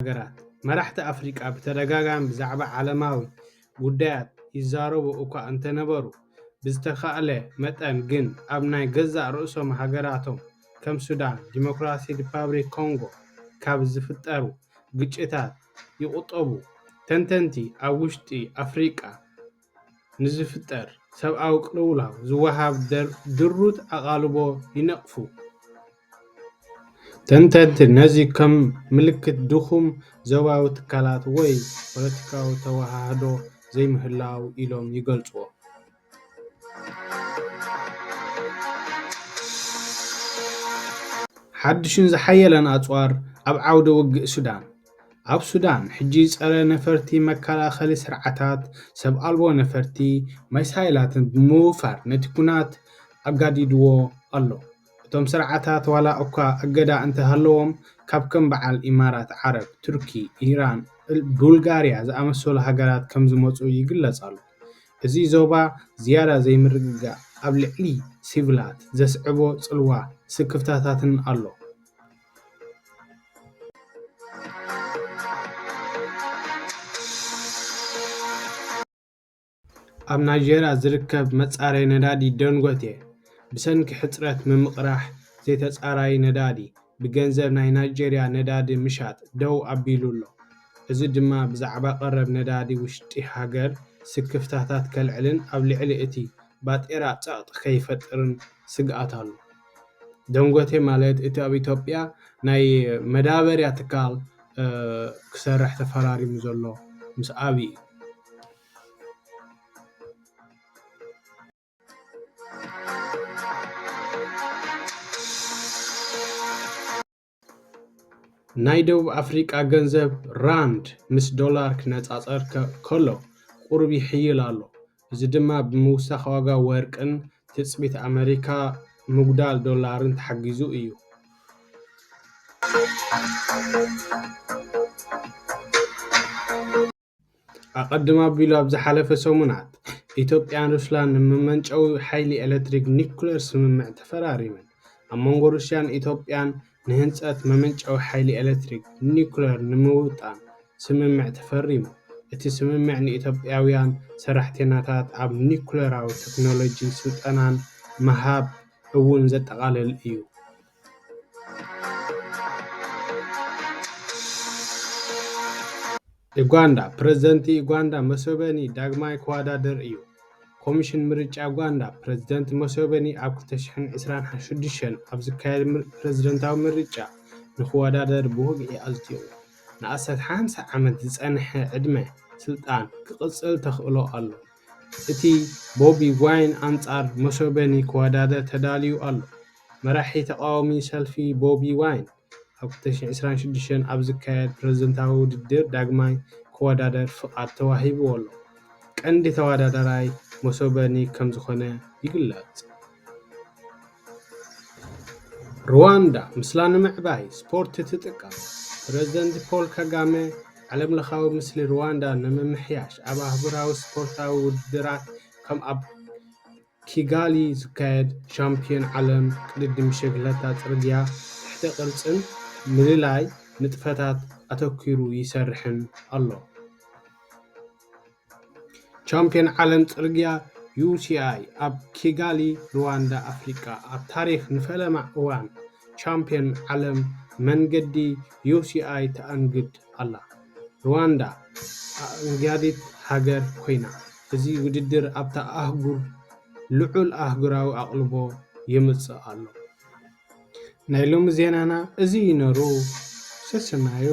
ሃገራት። መራሕቲ ኣፍሪቃ ብተደጋጋሚ ብዛዕባ ዓለማዊ ጉዳያት ይዛረቡ እኳ እንተነበሩ፣ ብዝተኻእለ መጠን ግን ኣብ ናይ ገዛእ ርእሶም ሃገራቶም፣ ከም ሱዳን፣ ዲሞክራሲ ሪፓብሊክ ኮንጎ፣ ካብ ዝፍጠሩ ግጭታት ይቑጠቡ። ተንተንቲ፣ ኣብ ውሽጢ ኣፍሪቃ ንዝፍጠር ሰብኣዊ ቅልውላው ዝወሃብ ደር-፣ ድሩት ኣቓልቦ ይነቕፉ። ተንተንቲ ነዚ ከም ምልክት ድኹም ዞባዊ ትካላት ወይ ፖለቲካዊ ተወሃህዶ ዘይምህላው ኢሎም ይገልጽዎ። ሓድሽን ዝሓየለን ኣጽዋር ኣብ ዓውደ ውግእ ሱዳን። ኣብ ሱዳን፣ ሕጂ ጸረ ነፈርቲ መከላኸሊ ስርዓታት፣ ሰብ ኣልቦ ነፈርቲ፣ ሚሳይላትን ብምውፋር ነቲ ኲናት ኣጋዲድዎ ኣሎ። እቶም ስርዓታት ዋላ እኳ እገዳ እንተሃለዎም፣ ካብ ከም በዓል ኢማራት ዓረብ፣ ቱርኪ፣ ኢራን፣ ቡልጋርያ ዝኣመሰሉ ሃገራት ከም ዝመጹ ይግለጽ ኣሎ። እዚ ዞባ ዝያዳ ዘይምርግጋእ ኣብ ልዕሊ ሲቪላት ዘስዕቦ ጽልዋ ስክፍታታትን ኣሎ። ኣብ ናይጄርያ ዝርከብ መጻረይ ነዳዲ ደንጎቴ ብሰንኪ ሕጽረት ምምቕራሕ ዘይተጻራዪ ነዳዲ ብገንዘብ ናይ ናይጄርያ ነዳዲ ምሻጥ ደው ኣቢሉ ኣሎ። እዚ ድማ ብዛዕባ ቀረብ ነዳዲ ውሽጢ ሃገር ስክፍታታት ከልዕልን ኣብ ልዕሊ እቲ ባጤራ ጸቕጢ ከይፈጥርን ስግኣት ኣሎ። ደንጎቴ ማለት እቲ ኣብ ኢትዮጵያ ናይ መዳበርያ ትካል፣ እ፣ ክሰርሕ ተፈራሪሙ ዘሎ ምስ ኣብይ እዩ። ናይ ደቡብ ኣፍሪቃ ገንዘብ ራንድ ምስ ዶላር ክነጻጸር ከ-፣ ከሎ ቁሩብ ይሕይል ኣሎ። እዚ ድማ ብምውሳኽ ዋጋ ወርቅን ትጽቢት ኣመሪካ ምጉዳል ዶላርን ተሓጊዙ እዩ። ኣቐድም ኣቢሉ ኣብ ዝሓለፈ ሰሙናት፣ ኢትዮጵያን ሩስላን ንመመንጨዊ ሓይሊ ኤሌክትሪክ ኒኩሌር ስምምዕ ተፈራሪመን። ኣብ መንጎ ሩስያን ኢትዮጵያን ንህንጸት መመንጨዊ ሓይሊ ኤሌክትሪክ ኒኩሌር ንምውጣን ስምምዕ ተፈሪሙ። እቲ ስምምዕ ንኢትዮጵያውያን ሰራሕተኛታት ኣብ ኒኩሌራዊ ቴክኖሎጂ ስልጠናን ምሃብ እውን ዘጠቓልል እዩ። ኡጋንዳ፣ ፕረዚደንት ኡጋንዳ ሙሴቬኒ ዳግማይ ክወዳደር እዩ። ኮሚሽን ምርጫ ኡጋንዳ፣ ፕረዚደንት ሙሴቬኒ ኣብ ክልተ ሽሕን ዕስራን ሽዱሽተን ኣብ ዝካየድ ምር-፣ ፕረዚደንታዊ ምርጫ ንክወዳደር ብወግዒ ኣጽዲቑ። ንኣስታት ሓምሳ ዓመት ዝጸንሐ ዕድመ ስልጣን ክቕጽል ተኽእሎ ኣሎ። እቲ ቦቢ ዋይን ኣንጻር ሙሴቬኒ ክወዳደር ተዳልዩ ኣሎ። መራሒ ተቓዋሚ ሰልፊ ቦቢ ዋይን ኣብ ክልተ ሽሕን ዕስራን ሽዱሽተን ኣብ ዝካየድ ፕረዚደንታዊ ውድድር ዳግማይ ክወዳደር ፍቓድ ተዋሂብዎ ኣሎ። ቀንዲ ተወዳዳራይ ሙሴቬኒ ከም ዝኾነ ይግለጽ። ሩዋንዳ ምስላ ንምዕባይ ስፖርት ትጥቀም። ፕረዚደንት ፖል ካጋሜ ዓለምለኻዊ ምስሊ ሩዋንዳ ንምምሕያሽ ኣብ ኣህጉራዊ ስፖርታዊ ውድድራት ከም ኣብ ኪጋሊ ዝካየድ ሻምፒዮን ዓለም ቅድድም ብሽክለታ ጽርግያ ትሕተ ቅርጽን ምልላይ ንጥፈታት ኣተኲሩ ይሰርሕን ኣሎ። ቻምፒዮን ዓለም ጽርግያ ዩ ሲ ኣይ ኣብ ኪጋሊ ሩዋንዳ ኣፍሪቃ ኣብ ታሪኽ ንፈለማ እዋን ቻምፒዮን ዓለም መንገዲ ዩ ሲ ኣይ ተኣንግድ ኣላ። ሩዋንዳ ኣእንጋዲት ሃገር ኮይና፣ እዚ ውድድር ኣብታ ኣህጉር ልዑል ኣህጉራዊ ኣቕልቦ የምጽእ ኣሎ። ናይ ሎሚ ዜናና እዚ እዩ ነሩ። ሰሰናዩ።